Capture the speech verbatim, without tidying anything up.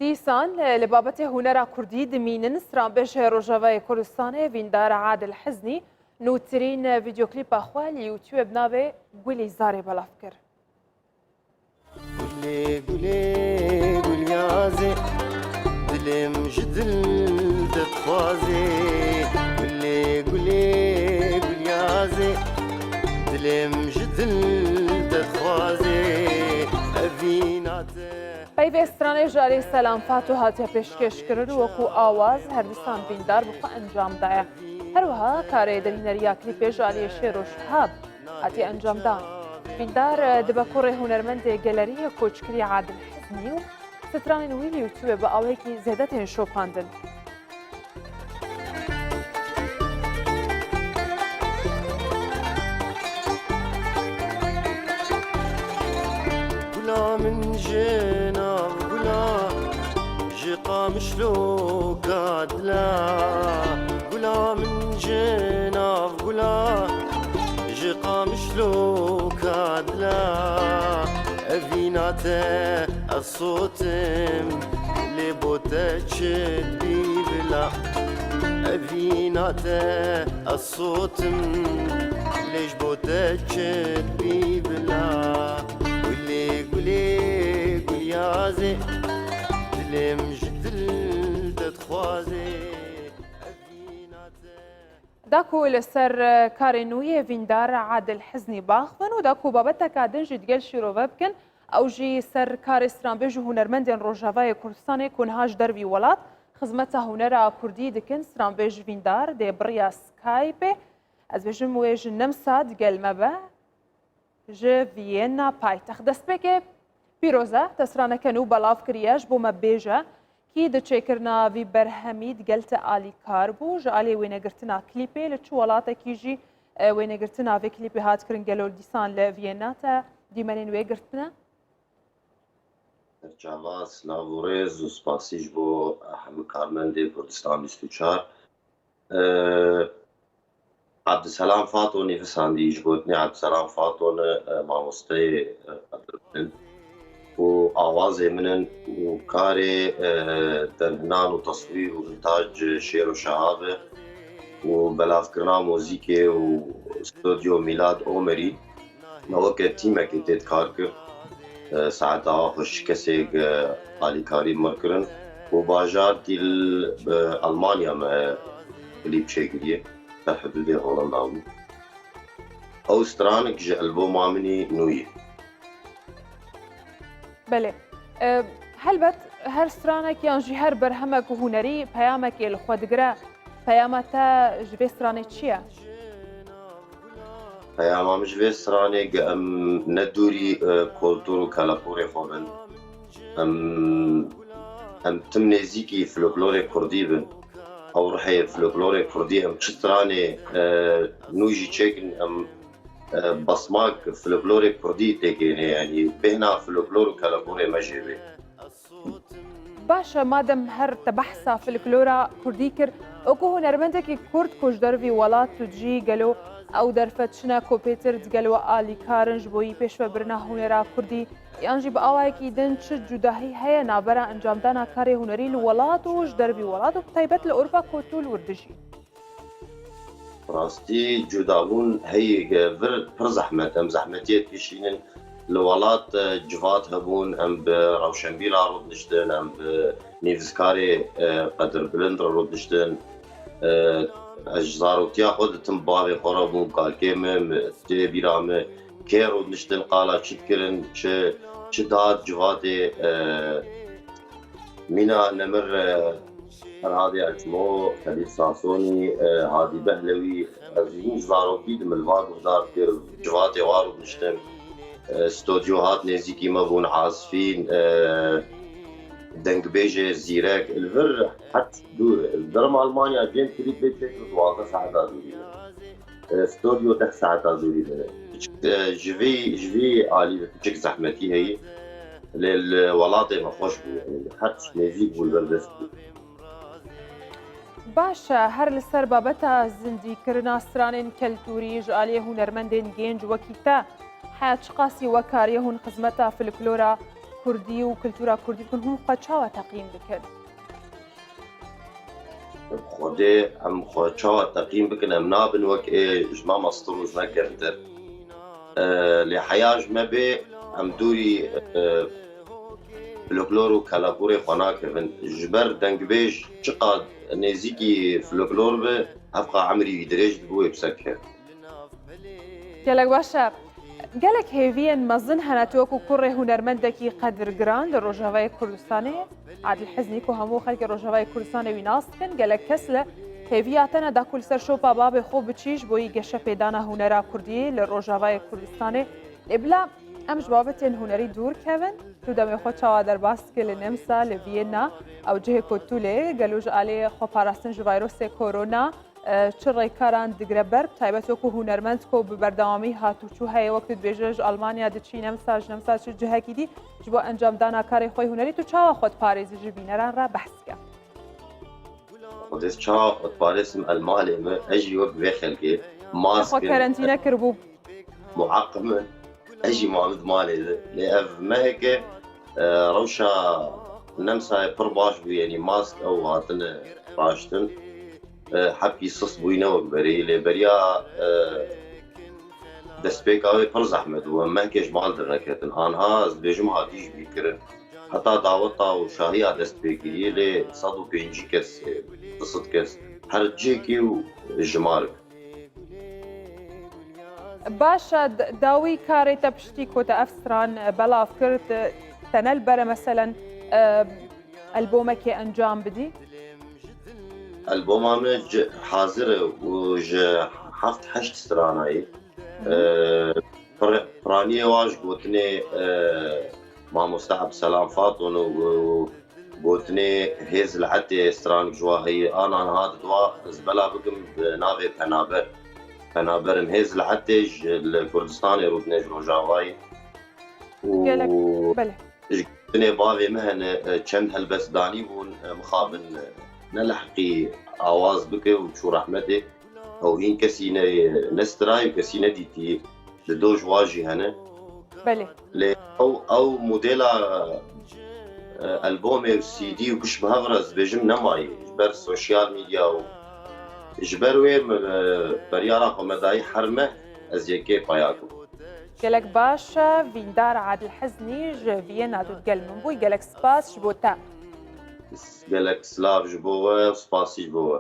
Dîsan li babetê hunera kurdî dimînin. Stranbêjê Rojavayê Kurdistanê Vîndar Adil Hiznî nûtirîn vîdeoklîpa xwe li YouTube bi navê Gulî Zarê belav kir. Gulê, gulê, gulyazê, dilê min ji dil te dixwazê. Gulê, gulê, gulyazê, dilê min ji dil te dixwazê. Evîna te. Peyvê stranê ji alî Selam Fato hatiye pêşkêşkirin û wekû awaz her disan Vîndar bi xwe encam daye. Her wiha karê derhîneriya klîpê ji alî Şêro Şihab hatiye encamdan. Vîndar, e, dibe kurê hunermendê geleriyê koçkirî Adil Hiznî û stranên wî li YouTube bi awayekî zêde tên şopandin. Gula min ji nav gula, ji Qamişloka dila. Gula min ji nav gula, ji Qamişloka dila. Evîna te ez sotim, lê bo te çi dibî bila. Evîna te ez sotim, lê ji bo te çi dibî bila. Gulê, gulê, gulyazê, dilê min ji dil te dixwazê. Evîna te. Da ku li ser, e, karê nû yê Vîndar Adil Hiznî baxivin û da ku babeteka din jî digel şîrove bikin, ew jî ser karê stranbêj û hunermendên Rojavayê Kurdistanê ku niha ji dervî welat xizmeta hunera kurdî dikin, stranbêj Vîndar dê bi riya Skypeê, ez bêjim wê ji Nimsa digel me be. Ji Viyena paytext. Destpêkê pîroz e, te straneke nû belav kiriye, ji bo me bêje, kî di çêkirina vî berhemî digel te alîkar bû? Ji alî wênegirtina klîpê li çi welatekî jî, e, wênegirtina vê klîpê hat kirin? Gelo dîsan li Viyena te dîmenên wê girtine? Serçava, silav û rêz û spasî ji bo hemû karmendê Kurdistan bîst û çar. Ebdiselam Fato nivîsandî, ji gotinê Ebdiselam Fato ne, e, mamosteyê, e, qedirkirin û awazê min in û karê, e, derhinan û teswîr û montaj Şêro Şehab e û belavkirina muzîkê û Stûdyo Mîlad Omerî. Me weke tîmekê tê kar kir. E, saeta xwe şî kesê, e, alîkarî min kirin û bajarkî li, e, Almanya me klîp çêkiriye. Ser hidûdê Holanda bû. Ew stranek ji alboma min î nû ye. Belê. E, helbet her stranek yan jî her berhemek hunerî peyamekê li xwe digire. Peyama te ji vê stranê çi ye? Peyama min ji vê stranê ge em ne dûrî, e, kultur û keleporê xwe bin. Em, em tim nêzîkî folklorê kurdî bin. Ew rihê folklorê kurdî em çi stranê, e, nû jî çêkin em, e, basmak folklorê kurdî têkêne, yanî bêhna folklor û keleporê me jê bê. Baş e, madem her te behsa folklora kurdî kir, wekû hunermendekî kurd ku ji dervî welat tu dijî, gelo ew derfet çi ne ku pêtir digel we alîkar in, ji bo yî pêşvebirina hunera kurdî, yan jî bi awayekî din çi cudahî heye navbera encamdana karê hunerî li welat û ji dervî welat û bi taybet li Ewropa ku tu li wir dijî? Rastî cudabûn heye, vir pir zehmet, em zehmetiyê dikişînin. Li welat, e, civat hebûn, em bi rewşenbîra rûdiniştin, em bi nivîskarê, e, qedirbilind re rûdiniştin. E, ez ji zarotiya xwe ditim bavê xwe re bûm, kalkê min, min tê bîra min, kê rûdiniştin, qala çi dikirin, çi, çi dihat civatê, e, Mîna Nemir, e, Ferhadê Açmo, Xelîl Sasonî, e, Hadî Behlewî, ez hîn ji zarokî di min li va guhdar kir, civatê wa rûdiniştin. E, stûdyo hat nêzîkî me bûn, azifîn, e, dengbêjê zîrek, li vir het dûr. Li derma Almanya cem klîpê çêkir duwazdeh saeta dûrî. E, stûdyo deh saeta dûrî de. Piçik, e, ji vî, ji vî alî de piçik zehmetî heye. Lê li welatê me xweş bû, yanî her tişt nêzîk bû, li ber dest bû. Baş e, her li ser babeta zindîkirina stranên keltûrî ji aliyê hunermendên gênc wekî te, heya çiqasî we kariye hûn xizmeta folklora kurdî û kultura kurdî bikin, hûn xwe çawa teqîm dikin? Xwedê em xwe çawa teqîm bikin, em nabin wek ê ji me mestir û ji me kevtir. E, lê heya ji me bê, em dûrî, e, folklor û kelaporê xwe nakevin. Ji ber dengbêj çiqad nêzîkî folklor bi, hevqa emrî wî dirêj dibû wê bi ser kevt. Gelek baş e. Gelek hêviyên mezin hene tu wekû kurê hunermendekî qedirgiran li Rojavayê Kurdistanê, Adil Hiznî, ku hemû xelkê Rojavayê Kurdistanê wî nas dikin, gelek kes li hêviya te ne da ku li ser şopa babê xwe biçî ji bo yî geşepêdana hunera kurdî li Rojavayê Kurdistanê. Lê bila em ji babetên hunerî dûr kevin, tu demê xwe çawa derbas dikî li Nemsa, li Viyena, ew cihê ku tu lê gelo ji alî xweparastin ji vayrosê korona, e, çi rêkaran digire ber, bi taybet wekû hunermend ku bi berdewamî hatûçû heye, wek tu dibêje ji Almanya diçî Nemsa, ji Nemsa çi cihekî dî, ji bo encamdana karê xwe yê hunerî tu çawa xwe diparêzî ji bîneran re behs ke. Xwedê çawa xwe diparêzim el malê me, ez jî wek vê xelkê mask in. Xwe karantîne kiribû. Muaqim in. Ez jî mabit malê de. Lê ev meheke, e, rewşa Nemsayê pir baş bû, yanî mask ew hatine raştin. E, hepkî sist bûyne wek berê. Lê beriya, e, destpêka wê pir zehmet bû. Em mehekê ji mal derneketin. Anha ez dibêjim hatî jî bîkirin. Heta daweta û şahiya dest pê kirî lê sed û pêncî kes, e, du sed kes her cihekî û jimarek. Baş e, d-, dawî karê te piştî ku te ev stran belav kir, te, te ne li ber e, meselen, e, albomekê encam bidî? Alboma me ci-, hazir e û ji heft heşt strana ye. E, pir-, piraniyê wa ji gotinê, e, Mamoste Ebselam Faton û, û gotinê Hêz li Etê stranik ji wa heye. Ana niha di dua ez bela bikim bi navê Penaber. Penaber im Hêz li Etê ji, li Kurdistanê rûdine ji Rojavayê. Û Gelek, belê. Ji gotinê bavê me hene, e, çend helbestdanî bûn, e, mixabin, e, ne li heqî awaz bike û çû rehmetê. Ew hîn kesî ne, ne strayî û kesî nedîtî. Li do ji wa jî hene. Belê. Lê ew, ew modela, e, albomê û C D û giş bi hev re ez dibêjim nemayî. Ji ber sosyal medya û ji ber wê min, e, beryara xwe me dayî her meh ez yekê peya kim. Gelek baş e, vîndar Adil Hiznî ji Viyena tu digel min bûy. Gelek spas ji bo te. Gelek silav ji bo we û spasî ji bo we.